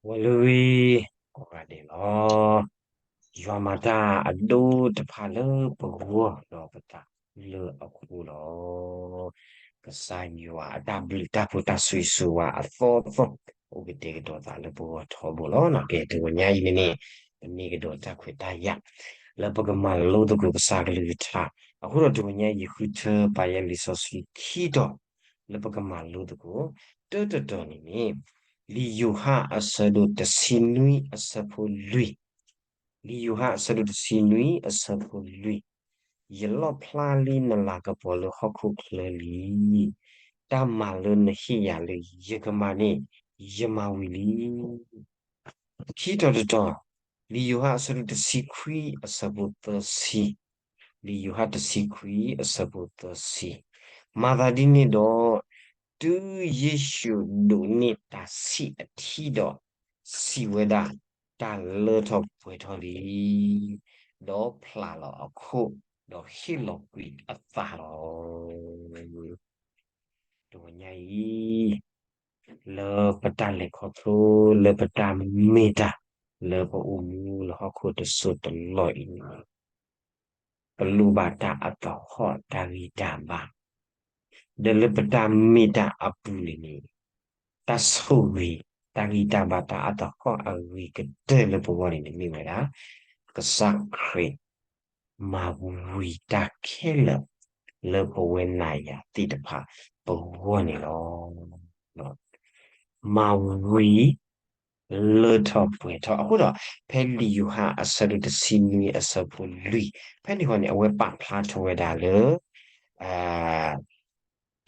ဝဲလၢဂ့ၤ ကိးဂၤဒဲးလီၤ. ယွၤမၤတၢ်အဒိၣ်တဖၣ်လၢပဂီၢ်ဒီးပသးလၢအဃိလီၤ. ကစၢ်ယွၤအတၢ်ဘျုးတၢ်ဖှိၣ်တၢ်ဆိၣ်ဂ့ၤဆိၣ်ဝါအသီသီ အိၣ်ကတဲာ်ကတီၤသးလၢပဂီၢ်ထီဘိလီၤ. ကဲ တဂီၤညါအံၤန့ၣ်န့ၣ် ပမ့ၢ်ကဒီးတၢ်ခွဲးတၢ်ယာ် လၢပကမၤလိသကိးကစၢ်ကလုၢ်ကထါ, အဃိဒီးတဂီၤညါအံၤ ယဃုထၢပာ်ယဲလံာ်စီဆှံခံတီၤ လၢပကမၤလိသကိး, တၢတတီၤန့ၣ်န့ၣ် လံာ်ယိၤဟၣ်အဆၢဒိၣ်တဆံနွံအဆၢဖိလွံၢ်, လံာ်ယိၤဟၣ်အဆၢဒိၣ်တဆံနွံအဆၢဖိလွံၢ်, ယလီၣ်ဖျါလံနလၤကပီၤလၢဟီၣ်ခိၣ်ချၢလံ, တၢ်မၤလၢနဟ့ၣ်ယၤလၢယကမၤန့ၣ် ယမၤဝံၤလံ. ခံတီၤတတီၤ, လံာ်ယိၤဟၣ်အဆၢဒိၣ်တဆံခွံအဆၢဖိသၢဆံ, လံာ်ယိၤဟၣ်တဆံခွံအဆၢဖိသၢဆံ, မၤသးဒ်န့ၣ်ဒီး တုၤယ့ၣ်ၡူးဒိးန့ၢ်တၢ်ဆံးအထံဒီး စံးဝဲဒၣ်, တၢ်လၢထီၣ်ပှဲၤထီၣ်လံ, ဒီးဖျးလီၤအခိၣ်, ဒီးဟ့ၣ်လီၤကွံာ်အသးလီၤ. တဂီၤညါအံၤ လၢပတၢ်လဲၤခီဖျိ လၢပတၢ်မ့ၢ်တၢ် လၢပအိၣ်မူလၢဟီၣ်ခိၣ်တစိၢ်တလီၢ်အံၤန့ၣ် ပလိၣ်ဘၣ်တၢ်အသဟီၣ်တၢ်ဂံၢ်တၢ်ဘါ, ဒီးလၢပတၢ်မ့ၢ်တၢ်အပူၤန့ၣ်န့ၣ် တၢ်ဆိၣ်ဂ့ၤ တၢ်ဂံၢ်တၢ်ဘါတၢ်အသဟီၣ်အဂ့ၤကတၢၢ်လၢပဂီၢ်န့ၣ်န့ၣ်မ့ၢ်ဝဲဒၣ် ကစၢ်ခရံာ် မၤဝံၤတၢ်ခဲလၢာ် လၢပဝဲနၤယၤသ့ၣ်တဖၣ်ပဂီၢ်န့ၣ်လီၤ. မၤဝံၤ လၢထီၣ်ပှဲၤထီၣ် အဃိဒီး ဖဲလံာ်ယိၤဟၣ်အဆၢဒိၣ်တဆံနွံအဆၢဖိလွံၢ် ဖဲန့ၣ်ဃီန့ၣ် အဝဲပာ်ဖျါထီၣ်ဝဲဒၣ်လၢ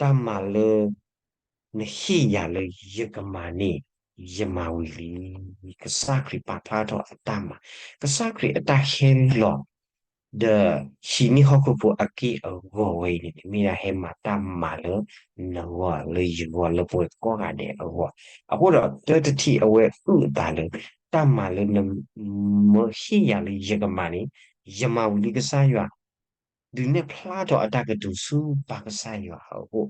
တၢ်မၤလၢ နဟ့ၣ်ယၤလၢယကမၤန့ၣ် ယမၤဝံၤလံ. ကစၢ်ခရံာ်ပာ်ဖျါထီၣ်အတၢ်မၤ, ကစၢ်ခရံာ်အတၢ်ဟဲလီၤ ဒီးဟံးန့ၢ်ဟီၣ်ခိၣ်ဖိအက့ၢ်အဂီၤဝဲအံၤန့ၣ် မ့ၢ်ဒၣ်ဟဲမၤတၢ်မၤလၢနဂီၢ်လၢယဂီၢ်လၢပဝဲကိးဂၤဒဲးအဂီၢ်, အဃိဒီးတၢတထံၣ်အဝဲအုၣ်အသးလၢ တၢ်မၤလၢနမၢဟ့ၣ်ယၤလၢယကမၤန့ၣ် ယမၤဝံၤလံ ကစၢ်ယွၤ ဒုးနဲၣ်ဖျါထီၣ်အတၢ်ကတိၤဆူပၢ်ကစၢ်ယွၤအအိၣ်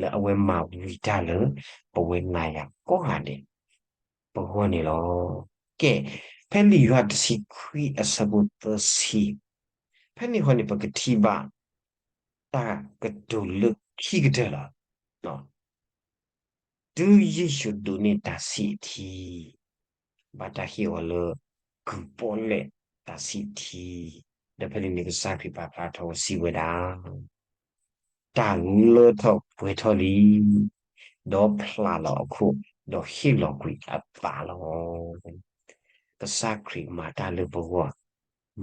လၢအဝဲမၤဝံၤတၢ်လၢ ပဝဲနၤယၤကိးဂၤဒဲး ပဂီၢ်န့ၣ်လီၤ. ကဲ, ဖဲလံာ်ယိၤဟၣ်တဆံခွံအဆၢဖိသၢဆံ, ဖဲန့ၣ်ဃီန့ၣ် ပကထံၣ်ဘၣ် တၢ်ကတိၤလၢခံကတၢၢ်လီၤ. တုၤယ့ၣ်ၡူးဒိးန့ၢ်တၢ်ဆံးအထံ ဘၣ်တၢ်ဟ့ၣ်အီၤလၢ ကုၢ်ပီၣ်လဲၣ်တၢ်ဆံးထံ, ဒီးဖဲန့ၣ်န့ၣ် ကစၢ်ခရံာ်ပာ်ဖျါထီၣ်ဝဲစံးဝဲဒၣ်, တၢ်လၢထီၣ်ပှဲၤထီၣ်လံ, ဒီးဖျးလီၤအခိၣ်, ဒီးဟ့ၣ်လီၤကွံာ်အသးလီၤ. ကစၢ်ခရံာ်မၤတၢ်လၢပဂီၢ်,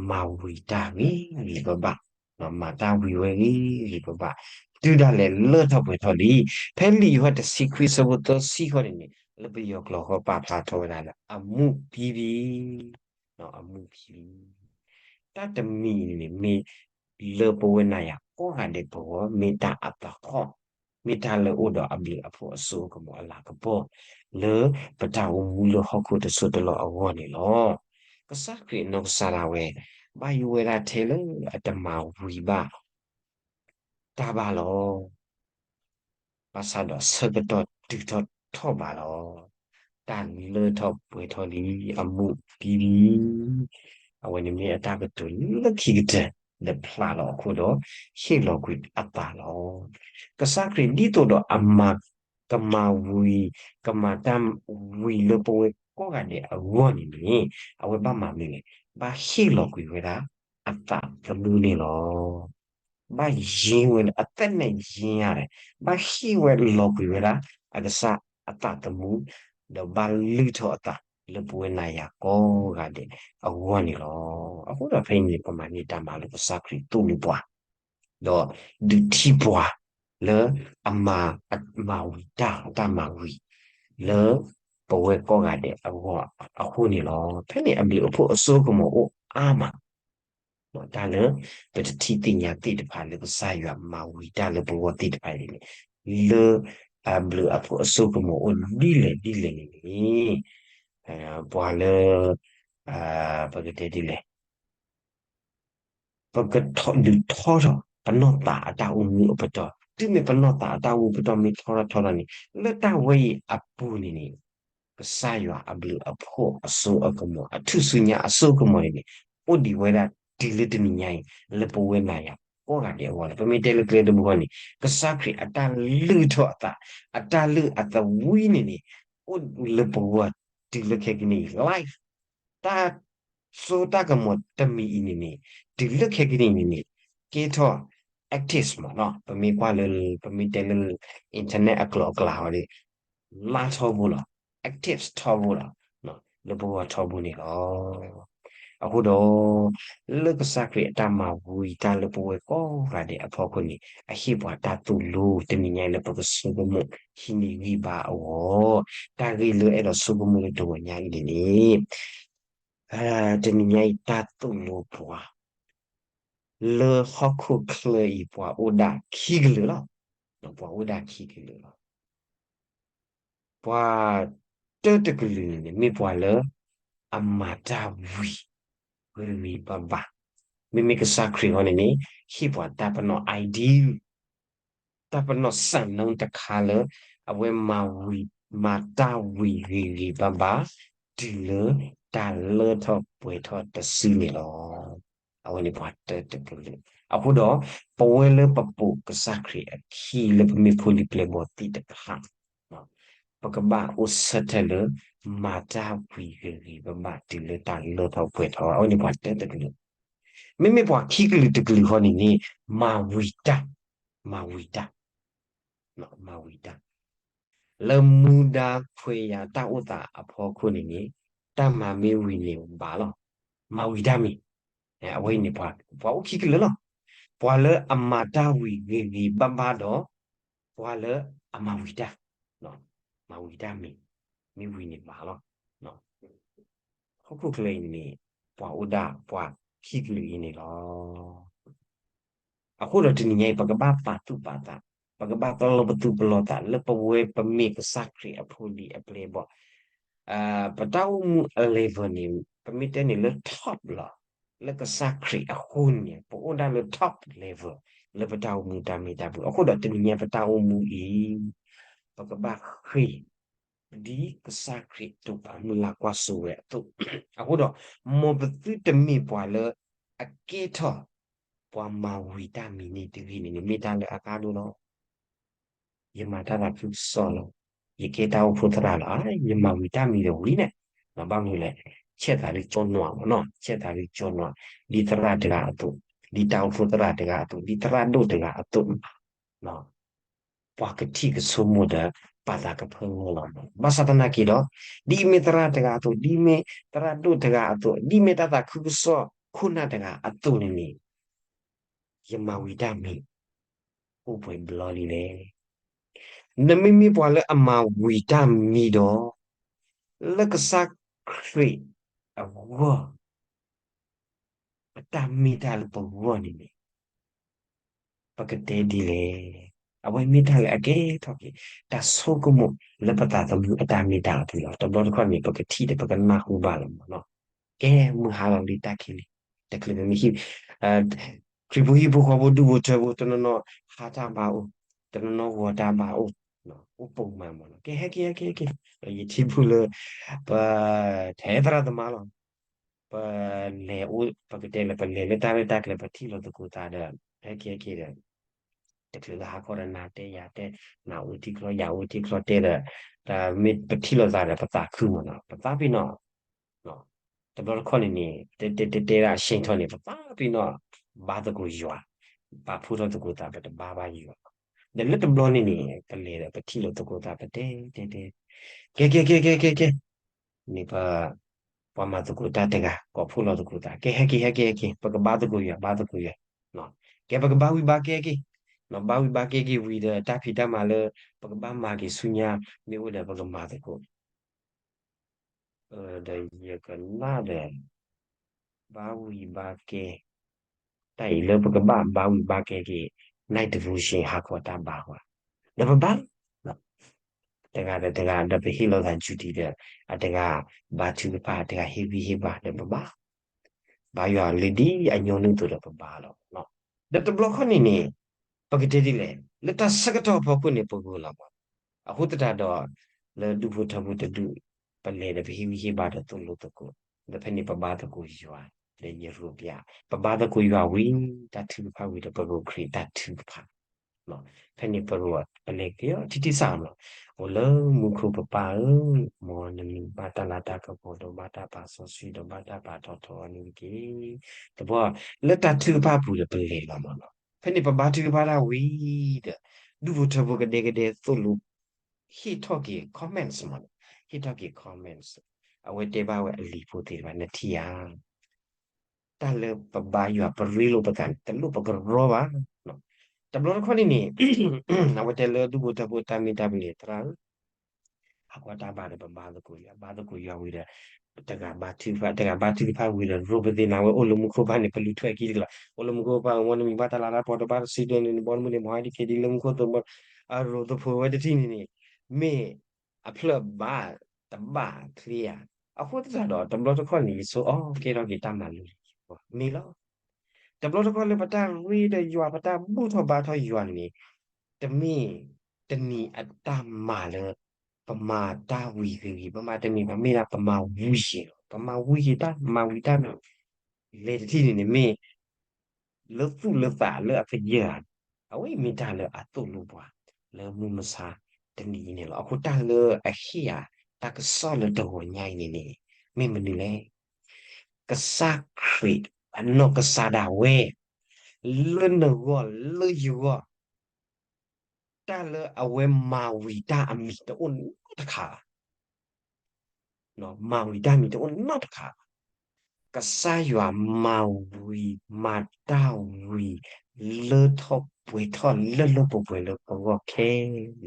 မၤဝံၤတၢ်ဂ့ၤဂ့ၤဘၣ်ဘၣ်, မၤတၢ်ဝံၤဝဲဂ့ၤဂ့ၤဘၣ်ဘၣ်, တုၤဒၣ်လဲာ်လၢထီၣ်ပှဲၤထီၣ်လံ. ဖဲလံာ်ယိၤဟၣ်တဆံခွံအဆၢဖိသၢဆံဃီန့ၣ်န့ၣ် လၢပယီၤကျိာ်ဃီပာ်ဖျါထီၣ်ဝဲဒၣ်လၢ အမူးပြီးပြီ, အမူးပြီးပြီ. တၢ်တမံၤန့ၣ်န့ၣ် မ့ၢ်လၢပဝဲနၤယၤကိးဂၤဒဲးပဂီၢ် မ့ၢ်တၢ်အသဟီၣ်, မ့ၢ်တၢ်လၢအိၣ်ဒီးအဘျုးအဖှိၣ်အစိအကမီၤအလၤကပီၤ လၢပတၢ်အိၣ်မူလၢဟီၣ်ခိၣ်တစိၢ်တလီၢ်အဂီၢ်န့ၣ်လီၤ. ကစၢ်ခရံာ်အနီၢ်ကစၢ်ဒၣ်ဝဲ ဘၣ်ယိၣ်ဝဲဒၣ်ထဲလၢအတမၤဝံၤဘၣ် တၢ်ဘၣ်လီၤ. ဘၣ်ဆၣ်ဒီးဆၢကတီၢ်တုၤထီၣ်ထီၣ်ဘးလီၤ. တၢ်လၢထီၣ်ပှဲၤထီၣ်လံ, အမူးပြီးပြီ. အဝဲန့ၣ်မ့ၢ်အတၢ်ကတိၤလၢခံကတၢၢ် ဒီးဖျးလီၤအခိၣ်ဒီး ဟ့ၣ်လီၤကွံာ်အသးလီၤ. ကစၢ်ခရံာ်ဒ်သိးဒီးအမၤ ကမၤဝံၤ, ကမၤတၢ်ဝံၤလၢပဝဲကိးဂၤဒဲးအဂီၢ်န့ၣ်န့ၣ် အဝဲဘၣ်မၤမနုၤလဲၣ်, ဘၣ်ဟ့ၣ်လီၤကွံာ်ဝဲဒၣ်အသးသမူန့ၣ်လီၤ. ဘၣ်ယံၤဝဲလၢအသနၢၣ်ယံၤညါလဲၣ်, ဘၣ်ဟ့ၣ်ဝဲလီၤကွံာ်ဝဲဒၣ် အကစၢ်အသးသမူ, ဒီးဘၣ်လုၢ်ထီၣ်အသးလၢပဝဲနၤယၤကိးဂၤဒဲးအဂီၢ်န့ၣ်လီၤ. အဃိဒီးဖဲအံၤန့ၣ် ပမၤန့ၢ်တၢ်မၤလိကစၢ်ခရံာ်သိၣ်လိပှၤ ဒီးဒုးထံၣ်ပှၤလၢအမၤ, အမၤဝံၤတၢ်, တၢ်မၤဝံၤ လၢပဝဲကိးဂၤဒဲးအဂီၢ်အဃိန့ၣ်လီၤ. ဖဲန့ၣ်အဘျုးအဖှိၣ်အစိကမီၤအိၣ်အါမး, တၢ်လၢပတထံၣ်သ့ၣ်ညါသ့ၣ်တဖၣ်လၢကစၢ်ယွၤမၤဝံၤတၢ်လၢပဂီၢ်သ့ၣ်တဖၣ်အံၤန့ၣ် လၢအဘျုးအဖှိၣ်အစိကမီၤအိၣ်ဒ်လဲၣ်ဒ်လဲၣ်န့ၣ်န့ၣ် ပှၤလၢ ပကတဲဒ်လဲၣ် ပကထီၣ်ဒုးထီထီၣ် ပနီၢ်သးအတၢ်အိၣ်မူအပတီၢ်, တုၤမ့ၢ်ပနီၢ်သးအတၢ်အိၣ်မူအပတီၢ်မ့ၢ်ထီထီၣ်ထီထီၣ်န့ၣ် လၢတၢ်ဝဲအံၤအပူၤန့ၣ်န့ၣ် ကစၢ်ယွၤအဘျုးအဖှိၣ်အစိအကမီၤ အထူၣ်စုညါအစိအကမီၤန့ၣ်န့ၣ် အိၣ်ဒံးဝဲဒၣ်တုၤလၢတနံၤညါအံၤ လၢပဝဲနၤယၤကိးဂၤဒဲးအဂီၢ်လီၤ. ပမ့ၢ်တဲလၢကျဲတဘိဃီန့ၣ် ကစၢ်ခရံာ်အတၢ်လုၢ်ထီၣ်အသး အတၢ်လုၢ်အသးဝံၤန့ၣ်န့ၣ် အိၣ်လၢပဂီၢ်တုၤလၢခဲကနံၣ်အံၤ life တၢ်စိတၢ်ကမီၤတမံၤအံၤန့ၣ်န့ၣ် တုၤလၢခဲကနံၣ်အံၤန့ၣ်န့ၣ် ကဲထီၣ် active မးနီၤ ပမ့ၢ်ကွၢ်လၢ ပမ့ၢ်တဲလၢ internet အကျိၤအကျဲဟီဒီး လါထီဘိလီၤ active ထီဘိလီၤ လၢပဂီၢ်ထီဘိန့ၣ်လီၤ. အဃိဒီး လၢကစၢ်ခရံာ်အတၢ်မၤဝံၤတၢ်လၢပဝဲကိးဂၤဒဲးအဖီခိၣ်န့ၣ် အဟ့ၣ်ပှၤတၢ်သိၣ်လိတနံၤညါအံၤလၢပကဆိကမိၣ်ဟံးန့ၢ်ဂံၢ်ဘါအဂီၢ် တၢ်ဂ့ၢ်လၢအဲၣ်ဒိးဆိကမိၣ်လၢတဂီၤညါအံၤန့ၣ်န့ၣ် တနံၤညါအံၤတၢ်သိၣ်လိပှၤ လၢဟီၣ်ခိၣ်ချၢအံၤပှၤအိၣ်ဒၣ်ခံကလုာ်လီၤ. ပှၤအိၣ်ဒၣ်ခံကလုာ်လီၤ. ပှၤတၢတကလုာ်န့ၣ်န့ၣ် မ့ၢ်ပှၤလၢ အမၤတၢ်ဝံၤ ဂ့ၤဂ့ၤဘၣ်ဘၣ်, မ့မ့ၢ်ကစၢ်ခရံာ်အဂီၢ်န့ၣ်န့ၣ် ဟ့ၣ်ပှၤတၢ်ပနီၣ် ideal တၢ်ပနီၣ်စံးနီတခါလၢ အဝဲမၤဝံၤ မၤတၢ်ဝံၤဂ့ၤဂ့ၤဘၣ်ဘၣ် တုၤလၢတၢ်လၢထီၣ်ပှဲၤထီၣ်တစုန့ၣ်လီၤ. အဝဲန့ၣ်ပှၤတၢတကလုာ်, အဃိဒီး ပဝဲလၢပပိာ်ကစၢ်ခရံာ်အခံလၢပမ့ၢ်ဖိလံၤပျဲၢ်ဘီၣ်သ့ၣ်တဖၣ် ပကဘၣ်အိၣ်ဆၢထၢၣ်လၢ မၤတၢ်ဝံၤဂ့ၤဂ့ၤဘၣ်ဘၣ်တုၤလၢတၢ်လၢထီၣ်ပှဲၤထီၣ်, အဝဲန့ၣ်ပှၤတၢတကလုာ်, မ့မ့ၢ်ပှၤခံကလုာ်တကလုာ်ဃီန့ၣ်န့ၣ် မၤဝံၤတၢ်, မၤဝံၤတၢ်, မၤဝံၤတၢ် လၢမူဒါခွဲးယာ်တၢ်အိၣ်သးအဖီခိၣ်န့ၣ်န့ၣ် တၢ်မၤမ့ၢ်ဝံၤန့ၣ်ဘၣ်လီၤ. မၤဝံၤတၢ်မံၤ, အဝဲအံၤန့ၣ် ပှၤအိၣ်ခံကလုာ်လီၤ. ပှၤလၢအမၤတၢ်ဝံၤဂ့ၤဂ့ၤဘၣ်ဘၣ်ဒီး ပှၤလၢအမၤဝံၤတၢ်, မၤဝံၤတၢ်မံၤ, မ့ၢ်ဝံၤန့ၣ်ဘၣ်လီၤ. ဟီၣ်ခိၣ်ချၢအံၤန့ၣ် ပှၤအိၣ်ဒၣ်ပှၤခံကလုာ်အံၤန့ၣ်လီၤ. အဃိဒီးတနံၤညါအံၤ ပကဘၣ်ပာ်သူၣ်ပာ်သး, ပကဘၣ်ပလီၢ်ပသူၣ်ပလီၢ်သး လၢပဝဲပမ့ၢ်ကစၢ်ခရံာ်အဖိလံၤအပျဲၢ်အဘီၣ်, ပတၢ်အိၣ်မူအ level န့ၣ် ပမ့ၢ်တဲန့ၣ်လၢ top လီၤ, လၢကစၢ်ခရံာ်အဃိန့ၣ် ပအိၣ်ဒၣ်လၢ top level လၢပတၢ်အိၣ်မူတၢ်မ့ၢ်တၢ်ဘၣ်. အဃိဒီးတနံၤညါပတၢ်အိၣ်မူအံၤ ပကဘၣ်ဃ့ၢ် ဒ်ကစၢ်ခရံာ်တိာ်ပာ်မုၢ်လၢ်ကွၢ်စိဝဲအသိး, အဃိဒီး မ်ပသုတမ့ၢ်ပှၤလၢအကဲထီၣ် ပှၤမၤဝံၤတၢ်မံၤန့ၣ်တဂ့ၤန့ၣ်န့ၣ် မ့ၢ်တၢ်လၢအကါဒိၣ်လီၤ. ယမၤတၢ်သးခုကစီၣ်လီၤ, ယကဲတၢ်အိၣ်ဖှိၣ်သရၣ်လီၤ, ယမၤဝံၤတၢ်မံၤဒီးဝံၤန့ၣ်, ဘၣ်မနုၤလဲၣ်, ဆဲးသးဒုးကၠီနွးမးနီၤ, ဆဲးသးဒုးကၠီနွး, ဒ်သရၣ်တဂၤအသိး, ဒ်တၢ်အိၣ်ဖှိၣ်သရၣ်တဂၤအသိး, ဒ်သရၣ်ဒိၣ်တဂၤအသိး ပှၤကထံၣ်ကဆိကမိၣ်ဒီး ပာ်သးကဖၢလီၤမး. ဘၣ်ဆၣ်သနာ်က့ဒီး ဒ်မ့ၢ်သရၣ်တဂၤအသိး, ဒ်မ့ၢ်သရၣ်ဒိၣ်တဂၤအသိး, ဒ်မ့ၢ်တၢ်သးခုကစီၣ်ခိၣ်နၢ်တဂၤအသိးန့ၣ်န့ၣ် ယမၤဝံၤတၢ်မံၤ အိၣ်ပှဲၤဘျီလံလဲၣ်. နမ့မ့ၢ်ပှၤလၢအမၤဝံၤတၢ်မံၤဒီး လၢကစၢ်ခရံာ်အဂီၢ် အတၢ်မ့ၢ်တၢ်လၢပဂီၢ်န့ၣ်န့ၣ် ပကတဲဒ်လဲၣ်. အဝဲမ့ၢ်တၢ်လၢအကဲထီၣ်က့ၤ တၢ်ဆိကမိၣ်လၢပသးသမူအတၢ်မ့ၢ်တၢ်အပူၤလီၤ. တဘျီတခီၣ်န့ၣ် ပကထံၣ်ဒီးပကနၢ်ဟူဘၣ်လီၤမးနီၤ. ကဲမုၢ်ဟါလီၤလံတၢ်ခံလံ, တချုးပမ့ၢ်ဟံၣ်, ခရံာ်ဖိဟံၣ်ဖိဃီဖိဒူၣ်ဖိထၢဖိတနီၤနီၤ ဟါတၢ်ဘါအိၣ်, တနီၤနီၤဂီၤတၢ်ဘါအိၣ်, အိၣ်ပိာ်မးမးနီၤ. ကဲဟဲက့ၤဟဲက့ၤဟဲက့ၤ, ယထံၣ်ဖုလၢ ပ ထဲသရၣ်သမါလီၤ. ပလဲၤအိၣ် ပကတဲလၢပလဲၤလၢတၢ်ရဲၣ်တၢ်ကျဲၤ ပထံၣ်လိာ်သကိးသးဒီး ဟဲက့ၤဟဲက့ၤဒီး တချုးလၢဟါခီဒီးနၤတဲယၤတဲ, နၤအိၣ်ထံၣ်ချီယၤအိၣ်ထံၣ်ချီတဲဒီး, တၢ်မ့ၢ်ပထံၣ်လိာ်သးဒီးပသးခုမးနီၤ, ပသးပ့ၤနီၣ် တဘျီတခီၣ်န့ၣ်န့ၣ် တဲတဲတဲတဲဒၣ်အဆ့ထီၣ်န့ၣ် ပသးပ့ၤနီၣ် ဘါသကိးယွၤ, ပာ်ဖှိၣ်ထီၣ်သကိးသး ပတဘါဘၣ်ယွၤ, ဒီးလၢတဘျီန့ၣ်န့ၣ် ပလဲၤဒီးပထံၣ်လိာ်သကိးသး ပတဲတဲတဲ, ကဲကဲကဲကဲကဲကဲ န့ၣ်ပ ပှၤမၤသကိးတၢ်တဂၤ ကိးဖှိၣ်လီၤသကိးသး ကဲ ဟဲက့ၤဟဲက့ၤဟဲက့ၤ ပကဘါသကိးယွၤ ဘါသကိးယွၤ, ကဲ ပကဘါဝံၤဘါကဲက့ၤ, ဘါဝံၤဘါကဲက့ၤဝံၤဒီး တၢ်ဖံးတၢ်မၤလၢ ပကဘၣ်မၤက့ၤဆူညါ မ့ၢ်အိၣ်ဒီးပကမၤသကိး ဒီးယကနၣ်ဒီး ဘါဝံၤဘါကဲ, တၢ်အံၤလၢပကဘၣ်ဘါဝံၤဘါကဲက့ၤ night devotion ဟါခီတၢ်ဘါဃီ, ဒီးပဘါ တဂၤဒီးတဂၤ ဒီးပဟ့ၣ်လိာ်သး duty ဒီး အတဂၤဘါထုကဖၣ် အတဂၤဟ့ၣ်ဂံၢ်ဟ့ၣ်ဘါ ဒီးပဘါ ဘါယွၤလၢဒ်အညီနုၢ်အသိးဒီးပဘါလီၤ. ဒီးတဘျီခီၣ်န့ၣ်န့ၣ် ပကတဲဒ်လဲၣ် လၢတၢ်ဆၢကတီၢ်အဖီခိၣ်န့ၣ် ပဂၢၢ်လီၤမး, အဃိသတးဒီး လၢဒူၣ်ဖိထၢဖိတဒူၣ် ပလဲၤဒီးပဟ့ၣ်ဂံၢ်ဟ့ၣ်ဘါဒီးသိၣ်လိသကိး, ဒီးဖဲန့ၣ်ပဘါသကိးယွၤ, ဒီးယရိပျဲ, ပဘါသကိးယွၤဝံၤ, တၢ်ထုကဖၣ်ဝံၤဒီးပရိၤခရံာ်တၢ်ထုကဖၣ် ဖဲန့ၣ်ပရိၤ ပလဲၤက့ၤအီၤထံထံဆးမး, အိၣ်လၢမူခိၣ်ပပၢ်ဧၢ, မ်နမံၤဘၣ်တၢ်လၤတၢ်ကပီၤဒီးဘၣ်တၢ်ပာ်စီဆှံဒီးဘၣ်တၢ်ပာ်ထီၣ်ထီအီၤန့ၣ်တက့ၢ်. တဘျီ လၢတၢ်ထုကဖၣ်ပူၤဒီးပလဲၤလီၤမးနီၤ, ဖဲန့ၣ်ပဘါထုကဖၣ်တၢ်ဝံၤဒီး ဒူၣ်ဖိထၢဖိကဒဲကဒဲသိၣ်လိ ဟ့ၣ်ထီၣ်က့ၤ comments မးနီၤ, ဟ့ၣ်ထီၣ်က့ၤ comments, အဝဲတဲဘၣ်ဝဲအလံၤဖိသ့ၣ်တဖၣ် နထံၣ်ဧါ တၢ်လၢပဘါယွၤပရ့လိာ်ပသးန့ၣ် တလိၣ်ပကရီဘၣ်. တဘျီတခီၣ်န့ၣ်န့ၣ် အဝဲတဲလၢဒူၣ်ဖိထၢဖိတၢ်မ့ၢ်တၢ်ပန့ၣ် သရၣ်ဧၢ, အကွၢ်တၢ်ဘါဒီးပဘါသကိးယွၤ, ဘါသကိးယွၤဝံၤဒီး တဂၤဘါထုကဖၣ် တဂၤဘါထုကဖၣ်ဝံၤဒီး ရိၤပသ့ၣ်နၤဝဲအိၣ်လၢမူခိၣ်ပၢ်န့ၣ် ပလူၤထွဲခံတကလီၤ, အိၣ်လၢမူခိၣ်ပၢ် မ်နမံၤဘၣ်တၢ်လၤတၢ်ကပီၤဒီးဘၣ်တၢ်စံးဒိၣ်န့ၣ် ဘီမုၢ်န့ၣ် မ်ဟဲဒ်က့ၤဒ်လၢမူခိၣ်သိးဘီ, အရိၤသဖိဝဲတထံၣ်န့ၣ်န့ၣ် မ့ၢ် အဖျၢၣ်ဘါတဘၣ်ချ့ဧါ. အဃိသတးဒီး တဘျီတခီၣ်န့ၣ် ယဆိအီၣ်ကဲထီၣ်က့ၤတၢ်မၤလိမ့ၢ်လီၤ. တဘျီတခီၣ်လၢပတၢ်ရ့ဒီးယွၤ ပတၢ်ဘူၣ်ထီၣ်ဘါထီၣ်ယွၤန့ၣ်န့ၣ် တမ့ၢ်တနံၤအတၢ်မၤလၢ ပမၤတၢ်ဝံၤဂ့ၤဂ့ၤ, ပမၤတမံၤဘၣ် မ့ၢ်ဒၣ်ပမၤဝံၤက့ၤလီၤ. ပမၤဝံၤက့ၤတၢ် မၤဝံၤတၢ်န့ၣ် လဲၤတထံၣ်န့ၣ်န့ၣ်မ့ၢ် လၢသူၣ်လၢသးလၢအပယၢၢ်ဧါ, အဝဲအံၤမ့ၢ်တၢ်လၢအသိၣ်လိပှၤ လၢမုၢ်မဆါတနံၤအံၤန့ၣ်လီၤ. အဃိတၢ်လၢအဟ့ၣ်ဧါ တၢ်ကစီၣ်လၢတဂီၤညါအံၤန့ၣ်န့ၣ် မ့ၢ်မနုၤလဲၣ်. ကစၢ်ခရံာ်အနီၢ်ကစၢ်ဒၣ်ဝဲ လၢနဂီၢ်လၢယဂီၢ် တၢ်လၢအဝဲမၤဝံၤတၢ်အမံၤတအိၣ်နီတခါဘၣ်. မၤဝံၤတၢ်မံၤတအိၣ်နီတခါဘၣ်. ကစၢ်ယွၤမၤဝံၤ မၤတၢ်ဝံၤ လၢထီၣ်ပှဲၤထီၣ်လၢလၢပှဲၤပှဲၤလၢပဂီၢ်ခဲ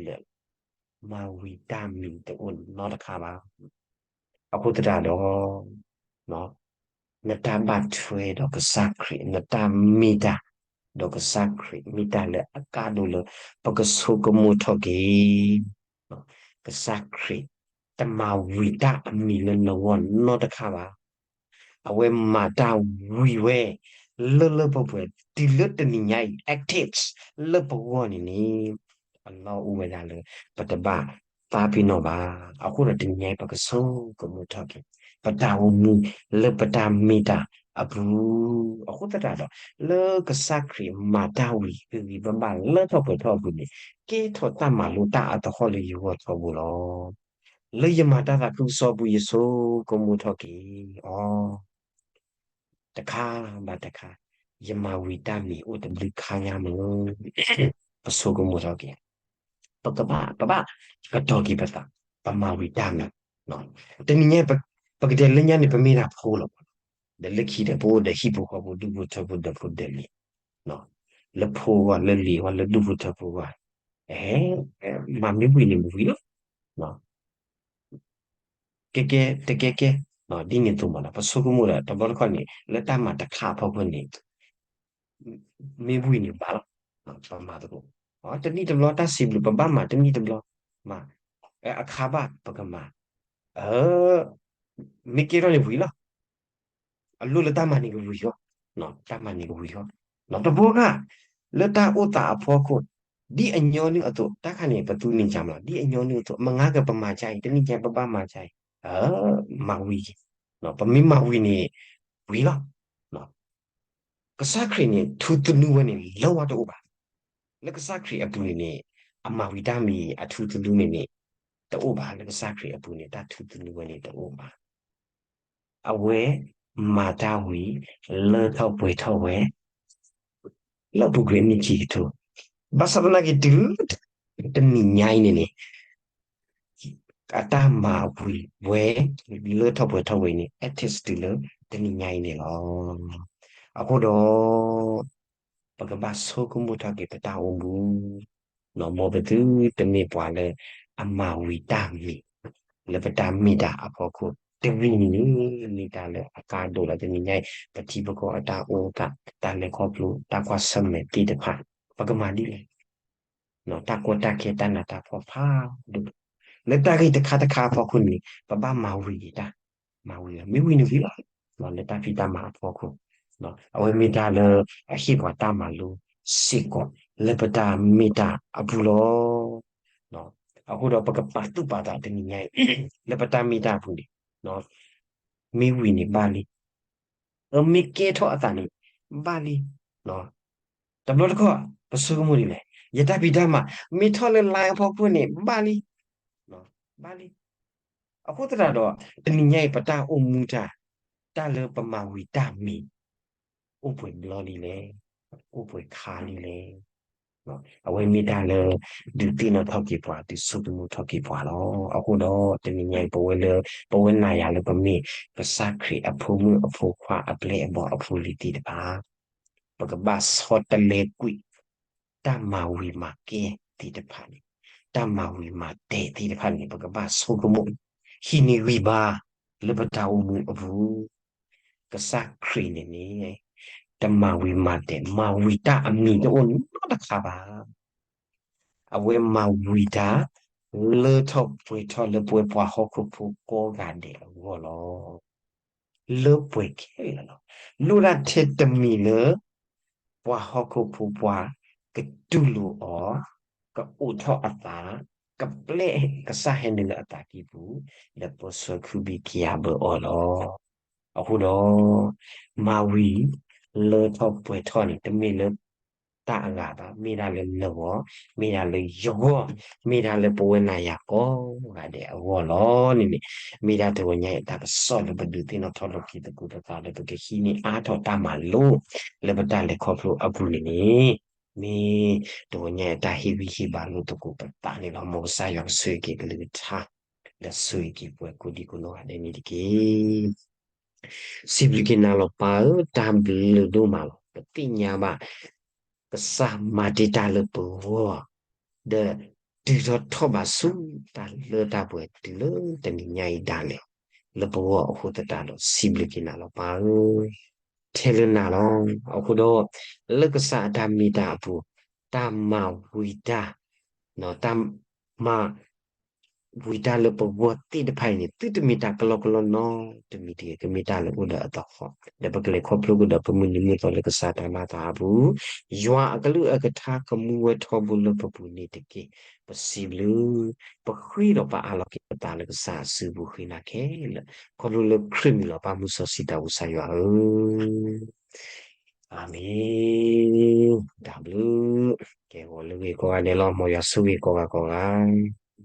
လၢာ်လီၤ. မၤဝံၤတၢ်မံၤတအိၣ်နီတခါဘၣ်. အဃိသတးဒီး နတၢ်ဘၣ်ထွဲဒီးကစၢ်ခရံာ် နတၢ်မ့ၢ်တၢ်ဒီးကစၢ်ခရံာ် မ့ၢ်တၢ်လၢအကါဒိၣ်လၢ ပကဆိကမိၣ်ထီၣ်က့ၤ ကစၢ်ခရံာ် တမၤဝံၤတၢ်အမံၤလၢနဂီၢ်နီတခါဘၣ်. အဝဲမၤတၢ်ဝံၤဝဲ လၢလၢပှဲၤပှဲၤ တုၤလၢတနံၤညါအံၤ active လၢပဂီၢ်န့ၣ်န့ၣ် အလီၢ်အိၣ်ဝဲဒၣ်လၢ ပတဘၣ်သးပ့ၤနီၣ်ဘၣ်. အဃိဒီးတနံၤညါအံၤ ပကဆိကမိၣ်ထီၣ်က့ၤ ပတၢ်အိၣ်မူလၢပတၢ်မ့ၢ်တၢ်အပူၤ အဃိသတးဒီး လၢကစၢ်ခရံာ်မၤတၢ်ဝံၤဂ့ၤဂ့ၤဘၣ်ဘၣ်လၢထီၣ်ပှဲၤထီၣ်အပူၤန့ၣ် ကဲထီၣ်တၢ်မၤလိတၢ်အသဟီၣ်လၢယဂီၢ်ထီဘိလီၤ. လၢယမၤတၢ်သးခုကစီၣ်အပူၤ ယဆိကမိၣ်ထီၣ်က့ၤအီၤ တခါဘၣ်တခါ ယမၤဝံၤတၢ်မံၤအိၣ်တဘျုးခါညါမ့ၢ် ပဆိကမိၣ်ထီၣ်က့ၤ ပကဘၣ် ပဘၣ်ကတီၤက့ၤပသး ပမၤဝံၤတၢ်မံၤ တနံၤညါ ပကတဲလၢညါန့ၣ် ပမ့ၢ်ဒၣ်ဖိလီၤ. ဒီးလၢခံဒီး ပအိၣ်ဒီးဟံၣ်ဖိဃီဖိ ဒူၣ်ဖိထၢဖိ ဒီးဖိဒီးလံၤ လၢဖိအဂီၢ် လၢလံၤအဂီၢ် လၢဒူၣ်ဖိထၢဖိအဂီၢ် ဟဲ မၤမ့ၢ်ဝံၤန့ၣ်မ့ၢ်ဝံၤလီၤ. ကဲကဲ တကဲကဲ ဒ်န့ၣ်အသိးမး ပဆိကမိၣ်ဒီး တဘျီတခီၣ်န့ၣ် လၢတၢ်မၤတခါအဖီခိၣ်န့ၣ် မ့ၢ်ဝံၤန့ၣ်ဘၣ်လီၤ. ပမၤသကိး တနံၣ်တဘျီ တၢ်စံးဘျုး ပဘၣ်မၤတနံၣ်တဘျီ မၤ အခါဘၣ်ပကမၤ မ့ၢ်ကဲထီၣ်န့ၣ်ဝံၤလီၤ. အလိၣ်လၢတၢ်မၤန့ၣ်ကဝံၤဃီ တၢ်မၤန့ၣ်ကဝံၤဃီ တဘျီဃီ လၢတၢ်အိၣ်သးအဖီခိၣ် ဒ်အညီနုၢ်အသိး တၢ်ခါန့ၣ် ပသူန့ၢ်ကမး ဒ်အညီနုၢ်အသိး မ့ၢ်ငါကပမၤကါအံၤ တနံၣ်ညါပဘၣ်မၤကါအံၤ မၤဝံၤက့ၤ ပမ့ၢ်မၤဝံၤန့ၣ် ဝံၤလီၤ. ကစၢ်ခရံာ်န့ၣ် ထူသနူဝဲန့ၣ် လၢဝဲတအိၣ်ဘၣ်. လၢကစၢ်ခရံာ်အပူၤန့ၣ်န့ၣ် အမၤဝံၤတၢ်မံၤအထူသနူန့ၣ်န့ၣ် တအိၣ်ဘၣ်. လၢကစၢ်ခရံာ်အပူၤန့ၣ် တၢ်ထူသနူဝဲန့ၣ်တအိၣ်ဘၣ်. အဝဲမၤတၢ်ဝံၤ လၢထီၣ်ပှဲၤထီၣ်ဝဲ လၢပူၤကွံာ်အနံၣ်ခံကထိ ဘၣ်ဆၣ်သနာ်က့ တုၤလၢတနံၤညါအံၤန့ၣ်န့ၣ် အတၢ်မၤဝံၤဝဲ လၢထီၣ်ပှဲၤထီၣ်ဝဲအံၤန့ၣ် active တုၤလၢတနံၤညါအံၤန့ၣ်လီၤ. အဃိဒီး ပကဘၣ်ဆိကမိၣ်ထီၣ်က့ၤပတၢ်အိၣ်မူ မ်ပသုတမ့ၢ်ပှၤလၢအမၤဝံၤတၢ်မံၤ လၢပတၢ်မ့ၢ်တၢ်အဖီခိၣ် တမံၤန့ၣ် မ့ၢ်တၢ်လၢအကါဒိၣ်လီၤ. တနံၤညါအံၤ ပထံပကီၢ်အတၢ်အိၣ်သး တၢ်လဲၤခီဖျိ တၢ်ကွၢ်ဆၢၣ်မဲာ်သ့ၣ်တဖၣ် ပကမၤဒ်လဲၣ် တၢ်ကီတၢ်ခဲ တၢ်နးတၢ်ဖှီၣ်ဖးဒိၣ် လၢတၢ်ဂ့ၢ်တခါတခါအဖီခိၣ်န့ၣ် ပဘၣ်မၤဝံၤတၢ် မၤဝံၤလီၤ. မ့ၢ်ဝံၤန့ၣ်ဝံၤလီၤ. လၢတၢ်ဖံးတၢ်မၤအဖီခိၣ် အဝဲမ့ၢ်တၢ်လၢအဟ့ၣ်ပှၤတၢ်မၤလိစ့ၢ်ကီး လၢပတၢ်မ့ၢ်တၢ်အပူၤလီၤ. အဃိဒီးပကပာ်သူၣ်ပာ်သးတနံၤညါအံၤ လၢပတၢ်မ့ၢ်တၢ်အပူၤန့ၣ်, မ့ၢ်ဝံၤန့ၣ်ဘၣ်လံ, အမ့ၢ်ကဲထီၣ်အသးန့ၣ် ဘၣ်လံ. တဘျီတခီၣ် ပဆိကမိၣ်ဒ်လဲၣ်, ယတၢ်ဖံးတၢ်မၤ မ့ၢ်ထီၣ်လၢ line အဖီခိၣ်န့ၣ် ဘၣ်လံ, ဘၣ်လံ. အဃိသတးဒီး တနံၤညါအံၤ ပတၢ်အိၣ်မူတၢ်, တၢ်လၢပမၤဝံၤတၢ်မံၤ အိၣ်ပှဲၤဘျီလံလဲၣ်, အိၣ်ပှဲၤခါလံလဲၣ်. အဝဲမ့ၢ်တၢ်လၢ ဒုးသ့ၣ်နီၣ်ထီၣ်က့ၤပှၤ ဒုးဆိကမိၣ်ထီၣ်က့ၤပှၤလီၤ. အဃိဒီး တနံၤညါအံၤ ပဝဲလၢ ပဝဲနၤယၤလၢပမ့ၢ် ကစၢ်ခရံာ်အဖိမုၣ်အဖိခွါအပျဲၢ်အဘီၣ်အဖိလံၤသ့ၣ်တဖၣ် ပကဘၣ်ဆီတလဲကွံာ် တၢ်မၤဝံၤမၤကဲသ့ၣ်တဖၣ်န့ၣ်, တၢ်မၤဝံၤမၤတဲာ်သ့ၣ်တဖၣ်န့ၣ် ပကဘၣ်ဆိကမိၣ် ဟံးန့ၢ်ဂံၢ်ဘါ လၢပတၢ်အိၣ်မူအပူၤ, ကစၢ်ခရံာ်န့ၣ်န့ၣ် တမၤဝံၤမၤတဲာ် မၤဝံၤတၢ်အမံၤတအိၣ်နီတခါဘၣ်. အဝဲမၤဝံၤတၢ် လၢထီၣ်ပှဲၤထီၣ်လၢပဝဲပှၤဟီၣ်ခိၣ်ဖိကိးဂၤဒဲးအဂီၢ်လီၤ. လၢပှဲၤခဲလၢာ်လီၤ. လိၣ်ဒၣ်ထဲတမံၤလၢ ပှၤဟီၣ်ခိၣ်ဖိပှၤကတူၢ်လိာ်အီၤ, ကအိးထီၣ်အသး, ကပျဲကစၢ်ဟဲနုာ်လၢအသးကံၢ်ပူၤ, ဒီးပၢဆှၢခုဘံၣ်ကယၤဘၢအီၤလီၤ. အဃိဒီး မၤဝံၤလၢထီၣ်ပှဲၤထီၣ်န့ၣ် တမ့ၢ်လၢတၢ်အဂၤဘၣ်, မ့ၢ်ဒၣ်လၢနဂီၢ်, မ့ၢ်ဒၣ်လၢယဂီၢ်, မ့ၢ်ဒၣ်လၢပဝဲနၤယၤကိးဂၤဒဲးအဂီၢ်လီၤန့ၣ်န့ၣ်, မ့ၢ်ဒၣ်တဂီၤညါအံၤတၢ်ကစီၣ်လၢပဒုးသ့ၣ်နီၣ်ထီၣ်လီၤက့ၤသကိးပသးလၢပကဟံးန့ၢ်အါထီၣ်တၢ်မၤလိ လၢပတၢ်လဲၤခီဖျိအပူၤန့ၣ်န့ၣ်, မ့ၢ်တဂီၤညါအံၤတၢ်ဟ့ၣ်ဂံၢ်ဟ့ၣ်ဘါလိာ်သကိးပသးန့ၣ်လီၤ. မ်ကစၢ်ယွၤကဆိၣ်ဂ့ၤက့ၤကလုၢ်ကထါ, ဒီးဆိၣ်ဂ့ၤက့ၤပှၤကိးဒံကိးနီၢ်ဂၤဒဲးန့ၣ်တက့ၢ်. စံးဘျုးက့ၤနၤလီၤပၢ်ဧၢ, တၢ်ဘျုးဒိၣ်မးလီၤ. ပသ့ၣ်ညါဘၣ် ကစၢ်မၤတ့ၢ်တၢ်လၢပဂီၢ်, ဒီးတုၤထီၣ်ထီၣ်ဘးဆူတၢ်လၢတၢ်ပှဲၤတုၤလၢတနံၤညါအံၤဒၣ်လဲာ် လၢပဂီၢ်အဃိသတးဒီး စံးဘျုးက့ၤနၤလီၤပၢ်ဧၢ, ထဲလၢနၤလီၤ. အဃိဒီး လၢကစၢ်အတၢ်မ့ၢ်တၢ်အပူၤ, တၢ်မၤဝံၤတၢ်, တၢ်မၤ ဝံၤတၢ်လၢပဂီၢ်သ့ၣ်တဖၣ်အံၤန့ၣ် သုတမ့ၢ်တၢ်ကလီကလီနီတမံၤတဂ့ၤ, ကမ့ၢ်တၢ်လၢအိၣ်ဒီးအသဟီၣ်, ဒီးပကလဲၤခီဖျိကဒီးပမုၢ်နံၤမုၢ်သီလၢကစၢ်တၢ်မၤတၢ်အပူၤ, ယွၤအကလုၢ်အကထါကမူဝဲထီဘိလၢပပူၤန့ၣ်တက့ၢ်. ပစံးဘျုး, ပဃ့ဒီးပအၢၣ်လီၤက့ၤပသးလၢကစၢ်အစုပူၤဃ့နၤခဲလၢာ်, ခီဖျိလၢခရံာ်မံၤလီၤ ပၢ်မုၢ်စီဆှံတၢ်အိၣ်ကစၢ်ယွၤဧၢ. အၤမ့ၣ်, တၢ်ဘျုး, ကဲဂီၤလၢဂ့ၤကိးဂၤဒဲးလီၤ, မ်ယွၤဆိၣ်ဂ့ၤကိးဂၤကိးဂၤ.